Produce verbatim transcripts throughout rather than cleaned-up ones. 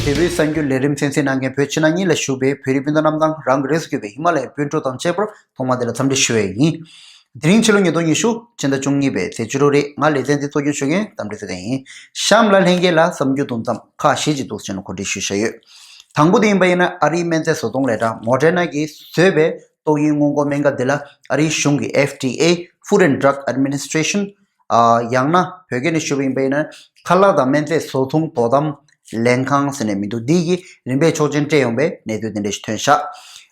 བོད་པའི་གསར་འགྱུར་ལས་རིམ་གསན་གཟིགས་གནང་མཁན་བོད་ཕྱི་ནང་གཉིས་ལ་བཞུགས་པའི་བོད་རིགས་སྤུན་ཟླ་རྣམས་དང་རང་གི་རིགས་སུ་གྱུར་པའི་ཧི་མ་ལ་ཡའི་སྤུན་གྲོགས་དང་བཅས་པར་ཐོག་མར་དེ་ལ་འཚམས་འདྲི་ཞུ་ཡས་ཡིན། དེ་རིང་ཕྱི་ལོ་ཉིས་སྟོང་ཉི་ཤུ་ཕྱི་ཟླ་བཅུ་གཉིས་པའི་ཚེས་བཅུ་དྲུག་རེད། ང་ལེ་ཚན་འདི་གཙོ་སྐྱོང་ཞུ་མཁན་དམ་རི་ཚེ་བརྟན་ཡིན། གཤམ་ལ་ལྷན་རྒྱས་ལ་གསར་འགྱུར་དུམ་ཙམ་ཁག་བཞི་ཅིག་འདུག་ཟེར་ནས་གོ་སྒྲིག་ཞུས་བཞག་ཡོད། དང་པོ་དེ་ཡིན་པ་ཡིན་ན་ཨ་རིའི་སྨན་རྫས་བཟོ་ཚོང་ལས་གྲྭ་མོ་ཌེ་ན་གིས་བཟོས་པའི་ཏོག་དབྱིབས་སྔོན་འགོག་སྨན་ཁབ་འདི་ལ་ཨ་རིའི་གཞུང་གི་F D A Food and Drug Administration ཨ་ཡང་ན་བོད་སྐད་ནས་ཞུས་པ་ཡིན་པ་ཡིན་ན་ཁ་ལག་དང་སྨན་རྫས་བཟོ་ཚོང་དོ་དམ་ལྷན་ཁང་ཟེར་ནས་མི་འདུག་འདི་གིས་རིམ་པས་ཆོག་མཆན་སྤྲད་ཡོང་པའི་གནས་ཚུལ་དེ་འདྲ་ཞིག་ཐོན་ཤག་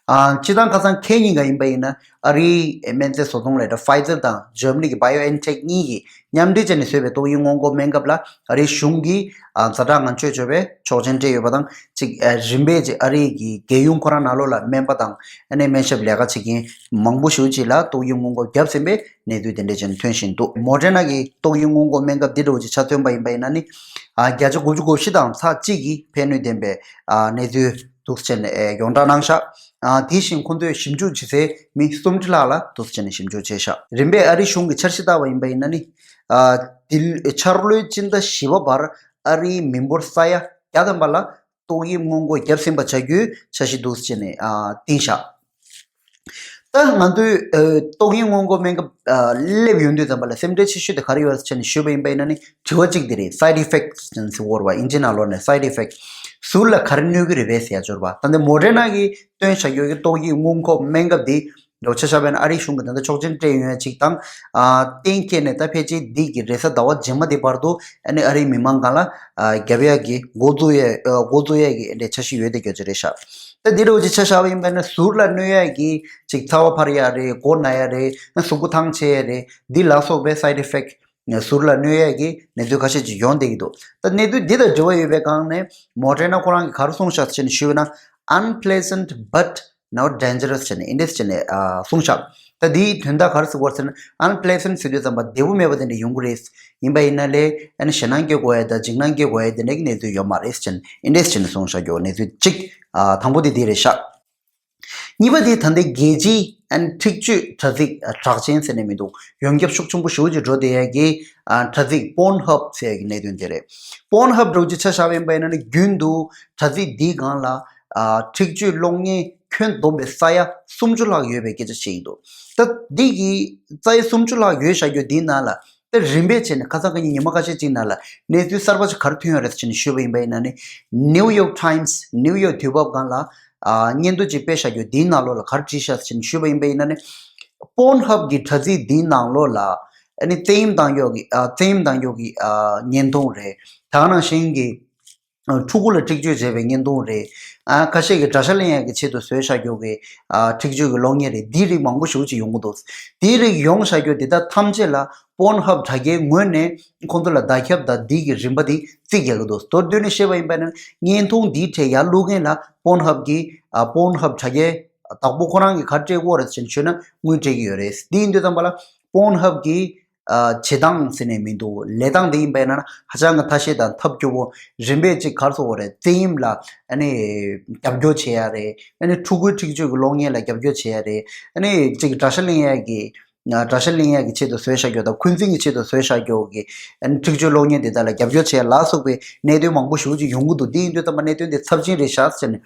ཨ་སྤྱིར་བཏང་ཁ་སང་ཁེ་ཉིན་ག་ཡིན་པ་ཡིན་ན་ཨ་རིའི་སྨན་རྫས་བཟོ་ཚོང་ལས་གྲྭ་Pfizer་དང་Germany་གི་BioNTech་གཉིས་ཀྱིས་མཉམ་འབྲེལ་བྱས་ནས་བཟོས་པའི་ཏོག་དབྱིབས་སྔོན་འགོག་སྨན་ཁབ་ལ་ཨ་རིའི་གཞུང་གིས་ཨ་ཛ་དྲག་ངང་ཆོས་ཆོས་པའི་ཆོག་མཆན་སྤྲད་ཡོད་པ་དང་གཅིག་ཨ་རིམ་པས་ཅིག་ཨ་རིའི་གི་རྒྱལ་ཡོངས་ཁོ་རང་ནང་ལོགས་ལ་སྨན་པ་དང་ཨ་ནི་སྨན་ཞབས་ལས་ཀ་བྱེད་མཁན་མང་པོ་ཞེ་པོ་ཅིག་ལ་ཏོག་དབྱིབས་སྔོན་འགོག་བརྒྱབ་ཟིན་པའི་གནས་ཚུལ་དེ་འདྲ་ཅིག་ཐོན་བཞིན་འདུག་མོ་ཌེ་ན་གི་ཏོག་དབྱིབས་སྔོན་འགོག་སྨན་ཁབ་འདི་འདྲ་བོ་ཅིག་ཆ་མཚོན་པ་ཡིན་པ་ཡིན་ན་ནི་ཨ་བརྒྱ་ཆ་དགུ་བཅུ་གོ་བཞི་དང་ཚེག་གཅིག་གི་ཕན་ནུས་ལྡན་པའི་ཨ་གནས་ཚུལ་འདུག་ཟེར་ནས་ཨེ་ཡོངས་བསྒྲགས་གནང་ཤག་ཨ་དེ་བཞིན་ཁོང་ཚོས་ཞིབ་འཇུག་བྱེད་སའི་མི་སུམ་ཁྲི་ལྷག་ལ་འདུག་ཟེར་ནས་ཞིབ་འཇུག་བྱས་ཤག་རིམ་པས་ཨ་རི་གཞུང་གི་འཆར་གཞི་ལྟར་བ་ཡིན་པ་ཡིན་ན་ནི་ཨ་འདི་འཆར་ལོའི་སྤྱི་ཟླ་བཞི་པ་བར་ཨ་རིའི་མི་འབོར་ས་ཡ་བརྒྱ་ཐམ་པ་ལ་ཏོག་དབྱིབས་སྔོན་འགོག་བརྒྱབ་ཟིན་པ་བྱ་རྒྱུའི་འཆར་གཞི་འདུག་ཟེར་ནས་ཨ་བཏིང་ཤག་ད་ང་ཚོའི་ཨ་ཏོག་དབྱིབས་སྔོན་འགོག་སྨན་ཁབ་ཨ་སླེབས་ཡོང་དུས་ཙམ་པ་ལ་སེམས་ཁྲལ་ཆེ་ཤོས་དེ་ག་རེ་ཡོད་ཟེར་ནས་ཞུས་པ་ཡིན་པ་ཡིན་ན་ནི་དྲི་བ་གཅིག་དེ་རེད། Side effects་ཟེར་བ་ཨིན་ཇི་ནང་ལོགས་ནས་side effect་ཟུར་ལ་ག་རེ་གནོད་ཀྱི་རེད་པས་ཟེར་ཡ་འབྱོར་བ། ད་ལྟ་མོ་ཌེ་ན་གིས་བཏོན་བཞག་ཡོད་ཀྱི་ཏོག་དབྱིབས་སྔོན་འགོག་སྨན་ཁབ་དེ་ལོ་ཆ་བཞག་པ་ཡིན་ན་ཨ་རིའི་གཞུང་གིས་ད་ལྟ་ཆོག་མཆན་སྤྲད་ཡོད་ཡ་གཅིག་དང་ཨ་གཏན་འཁེལ་ནས་ད་ཕལ་ཆེར་འདི་གི་རེས་གཟའ་ཟླ་བ་རྗེས་མ་དེ་བར་དུ་ཨ་ནི་ཨ་རིའི་མི་མང་སྒང་ལ་ཨ་བརྒྱབ་ཡ་གི་འགོ་འཛུགས་ཡ་ཨ་འགོ་འཛུགས་ཡ་གི་འདྲའི་འཆར་གཞི་ཡོད་དེ་སྐད་ཆ་རེད་ཤག་ད་འདི་འདྲ་བོ་ཅིག་ཆ་བཞག་པ་ཡིན་པ་ན་ཟུར་ལ་གནོད་ཡ་གི་ཅིག་ཚ་བ་འཕར་ཡ་རེད། མགོ་ན་ཡ་རེད། ན་གཟུགས་པོ་ཐང་ཆད་ཡ་རེད། འདི་ལ་སོགས་པའི་side effect་ཟུར་ལ་གནོད་ཡ་གི་གནས་ཚུལ་ཁ་ཤས་ཅིག་ཡོང་བསྡད་ཀྱི་འདུག་ད་གནས་ཚུལ་འདི་དང་འབྲེལ་བ་ཡོད་པའི་སྒང་ནས་མོ་ཌེ་ན་ཁོ་རང་གིས་ག་རེ་གསུངས་ཤག་ཟེར་ནས་ཞུས་ན། Unpleasant but not dangerous་ཟེར་ནས་ཨིན་ཌི་ཟེར་ནས་ཨ་གསུངས་ཤག་ད་འདིའི་དོན་དག་ག་རེ་ཟེར་གོ་ཟེར་ན། Unpleasant་ཟེར་དུས་ཙམ་པ་བདེ་པོ་མེད་པ་དེ་འདྲ་ཡོང་གི་རེད། ཡིན་པ་ཡིན་ན་ལས་ཨ་ནི་ཞེད་སྣང་སྐྱེ་དགོས་ཡ་དང་འཇིགས་སྣང་སྐྱེ་དགོས་ཡ་དེ་འདྲ་གི་གནས་ཚུལ་ཡོད་མ་རེད་ཟེར་ནས་ཨིན་ཌི་ཟེར་ནས་གསུངས་ཤག་གི་གནས་ཚུལ་གཅིག་ཨ་དང་པོ་དེ་འདི་རེད་ཤག་གཉིས་པ་དེ་ད་ལྟའི་རྒྱལ་སྤྱིའི་ཨན་འཁྲིག་སྤྱོད་དྲ་ཚིགས་གྲགས་ཅན་ཟེར་ནས་མི་འདུག་ཡོངས་ཁྱབ་ཤུགས་ཆེན་པོ་ཞེ་པོ་ཅིག་འགྲོ་བསྡད་ཡ་གི་ཨ་དྲ་ཚིགས་Pornhub་ཟེར་ཡ་གི་གནད་དོན་དེ་རེད། Pornhub་འདྲ་བོ་ཅིག་ཆ་བཞག་པ་ཡིན་པ་ཡིན་ན་ནི་རྒྱུན་དུ་དྲ་ཚིགས་འདིའི་སྒང་ལ་ཨ་འཁྲིག་སྤྱོད་གློག་བརྙན་ཁྱོན་བསྡོམས་པའི་ས་ཡ་སུམ་ཅུ་ལྷག་ཡོད་པའི་སྐད་ཆ་བཤད་ཀྱི་འདུག་ད་འདི་གི་ས་ཡ་སུམ་ཅུ་ལྷག་ཡོད་བཞག་རྒྱུ་འདིའི་ནང་ལ། ད་རིམ་པས་བྱས་ནས་ཁ་སང་ཁ་ཉིན་ཉི་མ་ཁ་ཤས་ཅིག་ནང་ལ་གནས་ཚུལ་གསར་པ་ཅིག་ག་རེ་ཐོན་ཡོད་རེད་ཟེར་ནས་ཞུས་པ་ཡིན་པ་ཡིན་ན་ནི། New York Times་ནིའུ་ཡོག་དུས་བབ་སྒང་ལ་ཨ་སྙན་ཐོ་ཅིག་སྤེལ་བཞག་རྒྱུ་དེའི་ནང་ལོགས་ལ་ག་རེ་བྲིས་ཤག་ཟེར་ནས་ཞུས་པ་ཡིན་པ་ཡིན་ན་ནི། Pornhub་གི་དྲ་ཚིགས་དེའི་ནང་ལོགས་ལ་ཨ་ནི་བཙན་གཡེམ་བཏང་ཡོད་ཀྱི་ཨ་བཙན་གཡེམ་བཏང་ཡོད་ཀྱི་ཨ་བརྙན་ཐུང་རེད། ད་ག་ནང་བཞིན་གྱི། ཕྲུ་གུ་ལ་འཁྲིག་སྤྱོད་བྱས་པའི་བརྙན་ཐུང་རེད། ཨ་ཁ་ཤས་ཀྱིས་དགྲ་ཤ་ལེན་ཡག་གི་ཆེད་དུ་བཟོས་བཞག་རྒྱུ་གི་ཨ་འཁྲིག་སྤྱོད་ཀྱི་གློག་བརྙན་རེད། འདིའི་རིགས་མང་པོ་ཞེ་པོ་ཅིག་ཡོང་གི་འདུག་དེའི་རིགས་ཡོང་བཞག་རྒྱུ་དེ་དག་ཐམས་ཅད་ལ་Pornhub་དྲ་རྒྱའི་ངོས་ནས་ཁོང་ཚོ་ལ་བརྡ་ཁྱབ་དང་འདི་གི་རིན་པ་དེ་རྩིས་རྒྱག་གི་འདུག་མདོར་བསྡུས་ནས་བཤད་པ་ཡིན་པ་ན་བརྙན་ཐུང་འདིའི་གྲས་ཡར་བླུག་མཁན་ལ་Pornhub་གི་ཨ་Pornhub་དྲ་རྒྱའི་བདག་པོ་ཁོ་རང་གིས་ག་རེ་སྤྲད་ཀྱི་ཡོད་རེད་ཟེར་ནས་ཞུས་ན་དངུལ་སྤྲད་ཀྱི་ཡོད་རེད། འདི་ཡིན་དུས་ཙམ་པ་ལ་Pornhub་གི་ཨ་བྱེད་སྟངས་ཟེར་ནས་མི་འདུག་ལས་སྟངས་དེ་ཡིན་པས་ན་ཧ་ཅང་གི་ཐ་ཤལ་དང་ཐབས་སྐྱོ་པོ། རིམ་པས་ཅིག་ག་རེ་ཟེར་དགོས་རེད། བཙན་གཡེམ་ལ་ཨ་ནི་རྒྱབ་སྐྱོར་བྱེད་ཡ་རེད། ཨ་ནི་ཕྲུ་གུའི་འཁྲིག་སྤྱོད་ཀྱི་གློག་བརྙན་ལ་རྒྱབ་སྐྱོར་བྱེད་ཡ་རེད། ཨ་ནི་ཅིག་དགྲ་ཤ་ལེན་ཡ་གི་ཨ་དགྲ་ཤ་ལེན་ཡ་གི་ཆེད་དུ་བཟོས་བཞག་རྒྱུ་དང་འཁོན་འཛིན་གྱི་ཆེད་དུ་བཟོས་བཞག་རྒྱུ་གི་ཨ་ནི་འཁྲིག་སྤྱོད་གློག་བརྙན་དེ་དག་ལ་རྒྱབ་སྐྱོར་བྱེད་ཡ་ལ་སོགས་པའི་གནད་དོན་མང་པོ་ཞེ་པོ་ཅིག་ཡོང་གི་འདུག་འདི་ཡིན་དུས་ཙམ་པ་གནད་དོན་དེ་ཚབས་ཆེན་རེད་ཤག་ཟེར་ནས་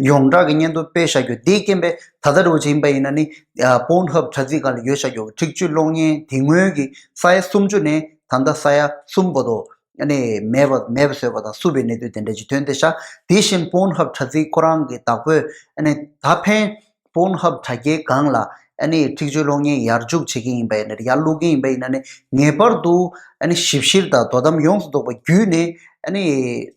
ཡོངས་གྲགས་ཀྱི་སྙན་ཐོ་སྤེལ་བཞག་རྒྱུ་དེའི་རྐྱེན་པས། ད་ལྟ་འདྲ་བོ་ཅིག་ཡིན་པ་ཡིན་ན་ནི། ཨ་Pornhub་དྲ་ཚིགས་སྒང་ལ་ཡོད་བཞག་རྒྱུ་འཁྲིག་སྤྱོད་གློག་བརྙན་དེ་སྔོན་གྱི་ས་ཡ་སུམ་ཅུ་ནས་ད་ལྟ་ས་ཡ་གསུམ་བར་དུ་ཨ་ནི་མེད་པ་མེད་པ་བཟོས་པ་དང་བསུབས་པའི་གནས་ཚུལ་དེ་འདྲ་ཅིག་ཐོན་བསྡད་ཤག་དེ་བཞིན་Pornhub་དྲ་ཚིགས་ཁོ་རང་གི་བདག་པོས་ཨ་ནི་ད་ཕན་Pornhub་དྲ་རྒྱའི་སྒང་ལ་ཨ་ནི་འཁྲིག་སྤྱོད་གློག་བརྙན་ཡར་འཇུག་བྱེད་ཀྱི་ཡིན་པ་ཡིན་ན་ཡར་བླུག་གི་ཡིན་པ་ཡིན་ན་ནི་ངེས་པར་དུ་ཨ་ནི་ཞིབ་བཤེར་དང་དོ་དམ་ཡོངས་སུ་རྫོགས་པ་བརྒྱུད་ནས་ཨ་ནི་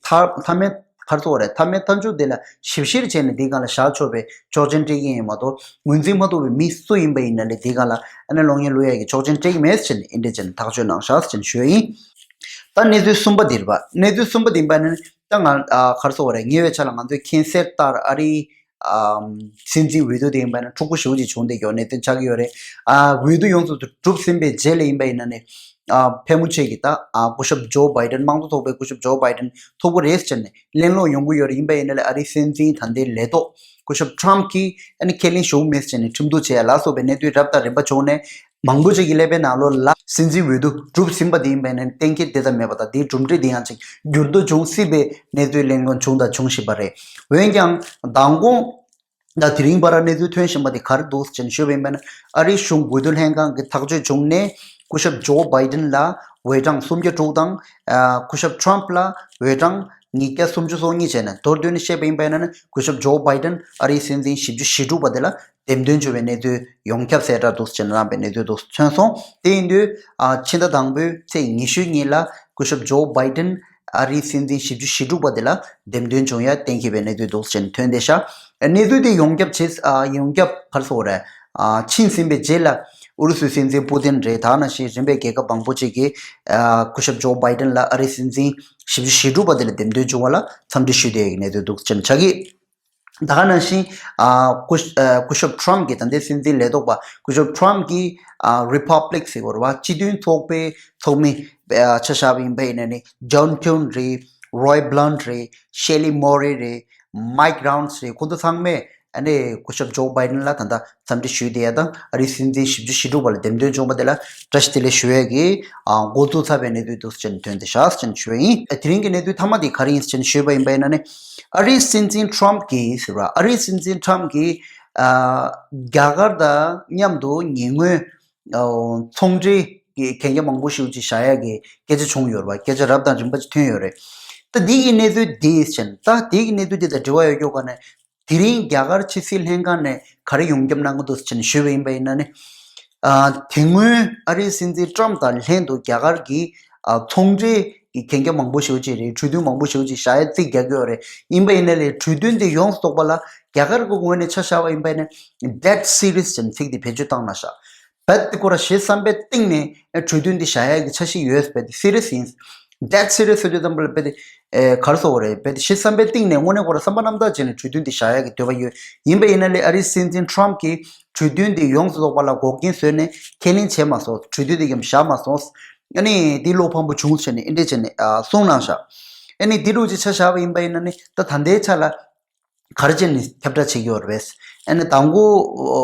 མཐའ་མཐའ་མའི་ག་རེ་ཟེར་དགོས་རེད། མཐའ་མའི་མཐའ་མཇུག་དེ་ལ་ཞིབ་བཤེར་བྱས་ནས་འདིའི་སྒང་ལ་བཞག་ཆོག་པའི་ཆོག་མཆན་སྤྲད་ཀྱི་ཡིན་མ་གཏོགས་ངོས་འཛིན་མ་ཐུབ་པའི་མི་སུ་ཡིན་པ་ཡིན་ན་ལས་འདིའི་སྒང་ལ་ཨ་ནི་གློག་བརྙན་བླུག་ཡ་གི་ཆོག་མཆན་སྤྲད་ཀྱི་མེད་ཟེར་ནས་ཨིན་འདྲ་བྱས་ནས་ཐག་གཅོད་གནང་ཤག་ཟེར་ནས་ཞུ་ཡ་ཡིན། ད་གནས་ཚུལ་གསུམ་པ་འདིར་བ། གནས་ཚུལ་གསུམ་པ་འདི་ཡིན་པ་ནི་ད་ང་ཨ་ག་རེ་ཟེར་དགོས་རེད། ཉེ་བའི་ཆར་ལ་ང་ཚོས་མཁྱེན་གསལ་ལྟར་ཨ་རིའི་ཨམ་སྲིད་འཛིན་འོས་བསྡུ་དེ་ཡིན་པ་ན་འཁྲུག་པོ་ཞེ་པོ་ཅིག་བྱུང་བསྡད་ཀྱི་ཡོད་གནད་དོན་ཆགས་ཀྱི་ཡོད་རེད། ཨ་འོས་བསྡུ་ཡོངས་སུ་གྲུབ་ཟིན་པའི་རྗེས་ལ་ཡིན་པ་ཡིན་ན་ནི་ཨ་ཕལ་མོ་ཆེ་གི་ད་ཨ་སྐུ་ཞབས་ཇོ་བྷའི་ཌེན་དམངས་གཙོ་ཚོགས་པའི་སྐུ་ཞབས་ཇོ་བྷའི་ཌེན་ཐོབ་ཀྱི་རེད་ཟེར་ནས་གླེང་སློང་ཡོང་གི་ཡོད་རེད། ཡིན་པ་ཡིན་ན་ལས་ཨ་རིའི་སྲིད་འཛིན་ད་ལྟའི་ལས་ཐོག་སྐུ་ཞབས་ཊམ་གྱིས་ཨ་ནི་ཁས་ལེན་ཞུ་གི་མེད་ཟེར་ནས་ཁྲིམས་གཏུག་བྱས་ཡ་ལ་སོགས་པའི་གནད་དོན་རབ་དང་རིམ་པ་བྱུང་ནས་ མང་པོ་ཅིག་གི་ཀླད་པའི་ནང་ལོགས་ལ་སྲིད་འཛིན་འོས་བསྡུ་གྲུབ་ཟིན་པ་དེ་ཡིན་པས་ན་གཏན་འཁེལ་དེ་ཙམ་མེད་པ་དང་དེའི་གྲུབ་འབྲས་དེ་ཡང་ཅིག་འགྱུར་ལྡོག་འབྱུང་སྲིད་པའི་གནས་ཚུལ་གླེང་སློང་བྱུང་དང་འབྱུང་བཞིན་པ་རེད། འོན་ཀྱང་མདང་དགོང་ད་དེ་རིང་བར་གནས་ཚུལ་ཐོན་བཞིན་པ་དེ་ག་རེ་འདུག་ཅེས་ཞུས་པ་ཡིན་པ་ན། ཨ་རིའི་གཞུང་འོས་བསྡུ་ལྷན་ཁང་གི་ཐག་གཅོད་བྱུང་ནས་སྐུ་ཞབས་ཇོ་བྷའི་ཏིན་ལ་འོས་གྲངས་སུམ་བརྒྱ་དྲུག་དང་། ཨ། སྐུ་ཞབས་ཁྲོམ་ལ་འོས་གྲངས་ཉིས་བརྒྱ་སུམ་ཅུ་སོ་གཉིས་བྱས་ནས། མདོར་བསྡུས་ནས་བཤད་པ་ཡིན་པ་ཡིན་ན་ནི་སྐུ་ཞབས་ཇོ་བྷའི་ཏིན་ཨ་རིའི་སྲིད་འཛིན་བཞི་བཅུ་ཞེ་དྲུག་པ་དེ་ལ་འདེམས་ཐོན་བྱུང་བའི་གནས་ཚུལ་ཡོངས་ཁྱབ་གསལ་བསྒྲགས་འདུག་ཅེས་གནང་བའི་གནས་ཚུལ་འདུག་མཚོན་སོང་། དེ་ཡིན་དུས་ཨ་ཕྱི་ཟླ་དང་པོའི་ཚེས་ཉི་ཤུ་ཉིན་ལ་སྐུ་ཞབས་ཇོ་བྷའི་ཏིན་ཨ་རིའི་སྲིད་འཛིན་བཞི་བཅུ་ཞེ་དྲུག་པ་དེ་ལ་འདེམས་ཐོན་བྱུང་ཡ་གཏན་འཁེལ་བའི་གནས་ཚུལ་འདུག་ཅེས་ཐོན་བསྡད་ཤག་གནས་ཚུལ་དེ་ཡོངས་ཁྱབ་བྱས། ཨ། ཡོངས་ཁྱབ་ག་རེ་ཟེར་དགོས་རེད། ཨ། ཕྱིན་ཟིན་པའི་རྗེས་ལ་ཨུ་རུ་སུའི་སྲིད་འཛིན་པུ་ཏིན་རེད། ད་ནང་བཞིན་རིམ་པས་རྒྱལ་ཁབ་མང་པོ་ཅིག་གིས། ཨ། སྐུ་ཞབས་ཇོ་བྷའི་ཏིན་ལ་ཨ་རིའི་སྲིད་འཛིན་བཞི་བཅུ་ཞེ་དྲུག་པ་དེ་ལ་འདེམས་ཐོན་བྱུང་བ་ལ་འཚམས་འདྲི་ཞུ་བསྡད་ཡོད་ཀྱི་གནས་ཚུལ་འདུག་ཅེས་ཆགས་ཀྱི། ད་ག་ནང་བཞིན། ཨ། སྐུ་ཨ། སྐུ་ཞབས་ཁྲོམ་གྱིས། ད་ལྟའི་སྲིད་འཛིན་ལས་ཐོག་པ་སྐུ་ཞབས་ཁྲོམ་གྱིས། ཨ། རི་པབ་ལིག་ཟེར་བ་རེད་བ། སྤྱི་མཐུན་ཚོགས་པའི་ཚོགས་མི་ཆ་བཞག་པ་ཡིན་པ་ཡིན་ན་ནི་ཇོན་ཁུན་རེད། རོའི་བྷི་ལན་རེད། ཤེ་ལི་མོ་རེ་རེད། མའིག་རའུན་རེད། ཁོང་ཚོ་ཚང་མས་ཨ་ནི་སྐུ་ཞབས་ཇོ་བྷའི་ཏིན་ལ་ད་ལྟ་འཚམས་འདྲི་ཞུས་བསྡད་ཡ་དང་། ཨ་རིའི་སྲིད་འཛིན་བཞི་བཅུ་ཞེ་དྲུག་པ་ལ་འདེམས་ཐོན་བྱུང་བ་དེ་ལ་བཀྲ་ཤིས་བདེ་ལེགས་ཞུ་ཡས་ཀྱི། ཨ། འགོ་འཛུགས་ཚར་བའི་གནས་ཚུལ་འདུག་ཅེས་ཐོན་བསྡད་ཤག་ཅེས་ཞུ་ཡ་ཡིན། དེ་རིང་གི་གནས་ཚུལ་མཐའ་མ་དེ་ག་རེ་ཡིན་ཅེས་ཞུས་པ་ཡིན་པ་ཡིན་ན་ནི། ཨ་རིའི་སྲིད་འཛིན་ཁྲོམ་གྱིས་ཟེར་བ། ཨ་རིའི་སྲིད་འཛིན་ཁྲོམ་གྱིས། ཨ། རྒྱ་གར་དང་མཉམ་དུ་ཉེ་སྔོན། ཨ། ཚོང་འབྲེལ་གྱི་གན་རྒྱ་མང་པོ་ཞིག་ཅིག་བཞག་ཡ་གི་སྐད་ཆ་བྱུང་ཡོད་རེད་བ། སྐད་ཆ་རབ་དང་རིམ་པ་ཅིག་ཐོན་ཡོད་རེད། ད་འདི་གི་གནས་ཚུལ་འདི་བྱས་ནས། ད་འདི་གི་གནས་ཚུལ་འདི་དང་འབྲེལ་བ་ཡོད་རྒྱུ་ག་ནས། དེ་རིང་རྒྱ་གར་ཕྱི་སྲིད་ལྷན་ཁང་ནས་ག་རེ་ཡོངས་ཁྱབ་གནང་གི་འདུག་ཅེས་ཞུས་པ་ཡིན་པ་ཡིན་ན་ནི། ཨ། དེ་སྔོན་ཨ་རིའི་སྲིད་འཛིན་ཁྲོམ་དང་ལྷན་དུ་རྒྱ་གར་གྱི། ཨ། ཚོང་འབྲེལ་གྱི་གན་རྒྱ་མང་པོ་ཞེ་པོ་ཅིག་རེད། གྲོས་མཐུན་མང་པོ་ཞེ་པོ་ཅིག་བཞག་ཡ་རྩིས་རྒྱག་གི་ཡོད་རེད། ཡིན་པ་ཡིན་ན་ལས་གྲོས་མཐུན་དེ་ཡོངས་སུ་རྫོགས་པ་ལ་རྒྱ་གར་གྱི་ངོས་ནས་ཆ་བཞག་པ་ཡིན་པ་ཡིན་ན་dead serious་ཅེས་ཚིག་དེ་བེད་སྤྱོད་བཏང་གནང་ཤག་རྦད་དེ་ཁོ་རང་ཞེ་བསམ་པའི་གཏིང་ནས་གྲོས་མཐུན་འདི་བཞག་ཡག་གི་འཆར་གཞི་ཡོད། རྦད་དེ་སི་རི་ཡས་ཡིན། dead serious་ཟེར་དུས་ཙམ་པ་ལ་རྦད་དེ་ཨེ་ག་རེ་ཟེར་དགོས་རེད། རྦད་དེ་ཞེ་བསམ་པའི་གཏིང་ནས་དངོས་གནས་ཁོ་རང་བསམ་པ་རྣམ་དག་བྱས་ནས་གྲོས་མཐུན་འདི་བཞག་ཡག་གི་འདོད་པ་ཡོད། ཡིན་པ་ཡིན་ན་ལས་ཨ་རིའི་སྲིད་འཛིན་ཁྲོམ་གྱིས་གྲོས་མཐུན་འདི་ཡོངས་སུ་རྫོགས་པ་ལ་འགོག་རྐྱེན་བཟོས་ནས་ཁས་ལེན་བྱས་མ་སོང་། གྲོས་མཐུན་འདི་ཡང་བཞག་མ་སོང་། ཨ་ནི་འདི་བློ་ཕམ་པོ་བྱུང་བྱས་ནས་འདི་འདྲས་བྱས་ནས་ཨ་གསུངས་གནང་ཤག་ཨ་ནི་འདི་འདྲ་ཅིག་ཆ་བཞག་པ་ཡིན་པ་ཡིན་ན་ནི་ད་ད་ལྟའི་ཆ་ལ། ག་རེ་བྱས་ནས་ཁྱབ་བསྒྲགས་བྱེད་ཀྱི་ཡོད་རེད། ཨ་ནི་དང་པོ་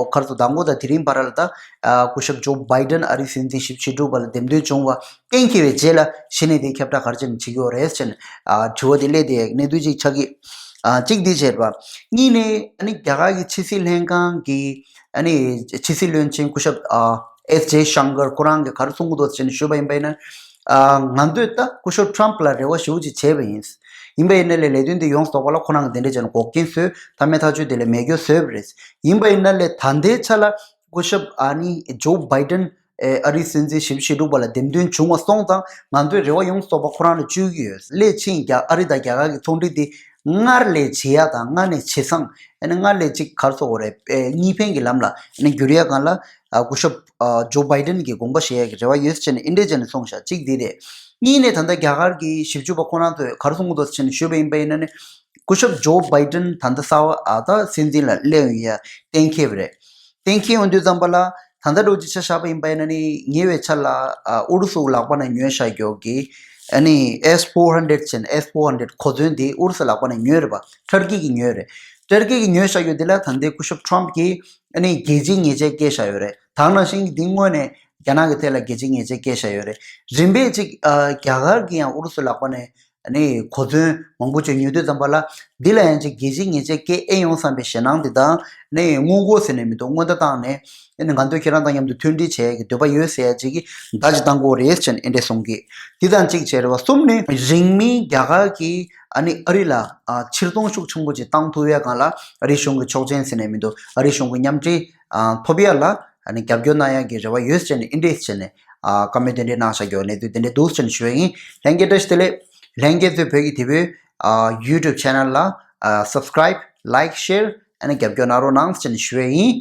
ག་རེ་ཟེར། དང་པོ་དང་དེ་རིང་བར་ལ་ད་ཨ་སྐུ་ཞབས་ཇོ་བྷའི་ཏིན་ཨ་རིའི་སྲིད་འཛིན་བཞི་བཅུ་ཞེ་དྲུག་པ་ལ་འདེམས་ཐོན་བྱུང་བ་གཏན་འཁེལ་བའི་རྗེས་ལ་གཞི་ནས་དེ་ཁྱབ་བསྒྲགས་ག་རེ་བྱས་ནས་བྱེད་ཀྱི་ཡོད་རེད་ཟེར་ནས་ཨ་དྲི་བ་དེ་སླེབས་བསྡད་ཡག་གནད་དོན་གཅིག་ཆགས་ཀྱི། ཨ་གཅིག་འདི་བྱས་པ། གཉིས་ནས་ཨ་ནི་རྒྱ་གར་གྱི་ཕྱི་སྲིད་ལྷན་ཁང་གི་ཨ་ནི་ཕྱི་སྲིད་བློན་ཆེན་སྐུ་ཞབས་ཨ་ཨེས་ཇེ་ཤང་ཀར་ཁོ་རང་གིས་ག་རེ་གསུང་གི་འདུག་ཟེར་ནས་ཞུས་པ་ཡིན་པ་ཡིན་ན། ཨ་ང་ཚོས་ད་སྐུ་ཞབས་ཁྲོམ་ལ་རེ་བ་ཞེ་པོ་ཅིག་བྱས་པ་ཡིན། ཡིན་པ་ཡིན་ན་ལས་ལས་དོན་འདི་ཡོངས་སུ་རྫོགས་པ་ལ་ཁོ་རང་གིས་དེ་འདྲས་བྱས་ནས་འགོག་རྐྱེན་བཟོས། མཐའ་མའི་ཐག་གཅོད་དེ་ལས་མེད་རྒྱུ་བཟོས་པ་རེད། ཡིན་པ་ཡིན་ན་ལས་ད་ལྟའི་ཆ་ལ་སྐུ་ཞབས་ཨ་ནི་ཇོ་བྷའི་ཏིན་ཨ་རིའི་སྲིད་འཛིན་བཞི་བཅུ་ཞེ་དྲུག་པ་ལ་འདེམས་ཐོན་བྱུང་བ་སོང་ཙང་ང་ཚོའི་རེ་བ་ཡོངས་སུ་རྫོགས་པ་ཁོ་རང་ལ་བཅོལ་གྱི་ཡོད། སླད་ཕྱིན་རྒྱ་ཨ་རི་དང་རྒྱ་གར་གྱི་ཚོང་འབྲེལ་འདི་སྔར་ལས་ཇེ་ཡག་དང་སྔར་ནས་ཇེ་བཟང་། ཨ་ནི་སྔར་ལས་ཅིག་ག་རེ་ཟེར་དགོས་རེད། ཨེ་གཉིས་ཕན་གྱི་ལམ་ལ་ཨ་ནི་འགྱུར་ཡག་སྒང་ལ་ཨ་སྐུ་ཞབས་ཨ་ཇོ་བྷའི་ཏིན་གྱིས་དགོངས་པ་བཞེས་ཡག་གི་རེ་བ་ཡོད་ཟེར་ནས་ཨེ་འདྲས་བྱས་ནས་གསུངས་ཤག་གཅིག་འདི་རེད། གཉིས་ནས་ད་ལྟ་རྒྱ་གར་གྱི་ཞིབ་འཇུག་པ་ཁོ་རང་ཚོས་ག་རེ་གསུང་གི་འདུག་ཟེར་ནས་ཞུས་པ་ཡིན་པ་ཡིན་ན་ནི། སྐུ་ཞབས་ཇོ་བྷའི་ཏིན་ད་ལྟ་གསར་པ་ཨ་ད་སྲིད་འཛིན་ལ་སླེབས་ཡོང་ཡ་གཏན་འཁེལ་བ་རེད། གཏན་འཁེལ་ཡོང་དུས་ཙམ་པ་ལ་ད་ལྟ་འདྲ་བོ་ཅིག་ཆ་བཞག་པ་ཡིན་པ་ཡིན་ན་ནི་ཉེ་བའི་ཆར་ལ་ཨ་ཨུ་རུ་སུ་ལག་པ་ནས་ཉོས་བཞག་རྒྱུ་གི་ཨ་ནི་ཨེས་ཕོར་ཧན་ཌེ་རེཌ་ཅན། ཨེས་ཕོར་ཧན་ཌེ་རེཌ་གོ་མཚོན་དེ་ཨུ་རུ་སུ་ལག་པ་ནས་ཉོས་རེད་པ། ཊར་ཀི་གིས་ཉོས་རེད། ཊར་ཀི་གིས་ཉོས་བཞག་རྒྱུ་དེ་ལ་ད་ལྟའི་སྐུ་ཞབས་ཁྲོམ་གྱིས་ཨ་ནི་རྒྱལ་སྤྱིའི་ཉེས་ཆད་བཀལ་བཞག་ཡོད་རེད། ད་ག་ནང་བཞིན་འདི་སྔོན་ནས་རྒྱ་ནག་གི་ཐད་ལ་རྒྱལ་སྤྱིའི་ཉེས་ཆད་བཀལ་བཞག་ཡོད་རེད། རིམ་པས་ཅིག་ཨ་རྒྱ་གར་གྱིས་ཡང་ཨུ་རུ་སུ་ལག་པ་ནས་ཨ་ནི་གོ་མཚོན་མང་པོ་ཅིག་ཉོ་དུས་ཙམ་པ་ལ་འདི་ལ་ཡང་ཅིག་རྒྱལ་སྤྱིའི་ཉེས་ཆད་བཀལ་ཨེ་ཡོང་བསམ་པའི་ཞེད་སྣང་དེ་དང་། ཨ་ནི་སྔོན་འགོག་ཟེར་ནས་མི་འདུག་སྔོན་བརྡ་བཏང་ནས་ཨ་ནི་ང་ཚོས་ཁྱེད་རང་དང་མཉམ་དུ་མཐུན་སྒྲིལ་བྱེད་ཡག་གི་འདོད་པ་ཡོད་ཟེར་ཡ་ཅིག་གིས་བརྡ་ཅིག་བཏང་དགོས་རེད་ཟེར་ནས་ཨེ་འདྲས་གསུང་གི། འདི་དང་གཅིག་བྱས་རེད་པ། གསུམ་ནི་རིང་མིན་རྒྱ་གར་གྱིས་ཨ་ནི་ཨ་རི་ལ་ཨ་ཕྱིར་གཏོང་ཤུགས་ཆེན་པོ་ཅིག་བཏང་ཐུབ་ཡ་སྒང་ལ་ཨ་རིའི་གཞུང་གི་ཆོག་མཆན་ཟེར་ནས་མི་འདུག་ཨ་རིའི་གཞུང་གི་མཉམ་འབྲེལ་ཨ་ཐོབ་ཡ་ལ་ཨ་ནི་རྒྱབ་སྐྱོར་གནང་ཡ་གི་རེ་བ་ཡོད་ཟེར་ནས་ཨེ་འདྲས་ཟེར་ནས་ཨ་བཀའ་མོལ་དེ་འདྲས་གནང་བཞག་རྒྱུ་གནས་ཚུལ་དེ་འདྲས་འདུག་ཟེར་ནས་ཞུ་ཡ་ཡིན། ལྷན་རྒྱས་བཀྲ་ཤིས་བདེ་ལེགས། ལྷན་རྒྱས་ཚོས་བོད་ཀྱི་དེ་བོད་ཨ་ཡུ་ཊུབ་ཆེ་ནལ་ལ་ཨ་སབ་སི་ཀ་རའིབ། ལའིཀ། ཤེར། ཨ་ནི་རྒྱབ་སྐྱོར་གནང་རོགས་གནང་ཟེར་ནས་ཞུ་ཡ་ཡིན།